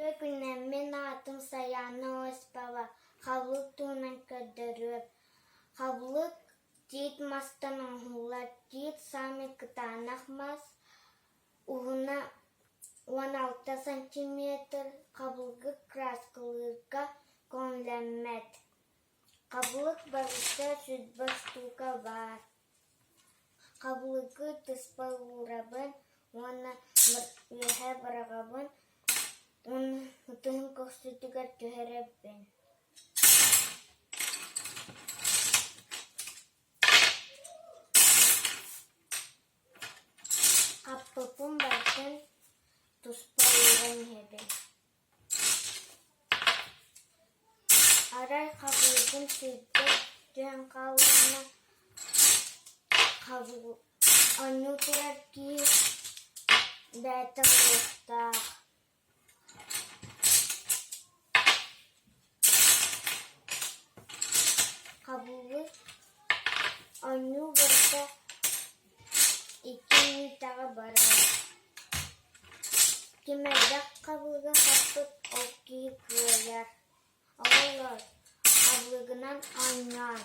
Үтүө күнүнэн, мин аатым Сайаана Осипова, хабылык туһунан көрдөрүөм. Хабылык тиит мастан оҥоһуллар. Тиит саамай кытаанах мас, уһуна 16 сантиметр, хабылыгы кырааскалыырга көҥүллэммэт. Хабылык барыта 120 штука баар. Хабылыгы туспа уурабын уонна үөһэ быраҕабын уонна ытыһым көхсүтүгэр түһэрэбин. Хаппыппын барытын туспа ууран иһэбин. Арай хабылыгым сиргэ түһэн хааллаҕына, оонньуу турар киһи бэйэтэ ылыахтаах. Хабылык оонньуу барыта икки мүнүүтэҕэ барар. Ким элбэх хабылыгы хаппыт, ол киһи кыайар. Оҕолор, хабылыгынан оонньоон.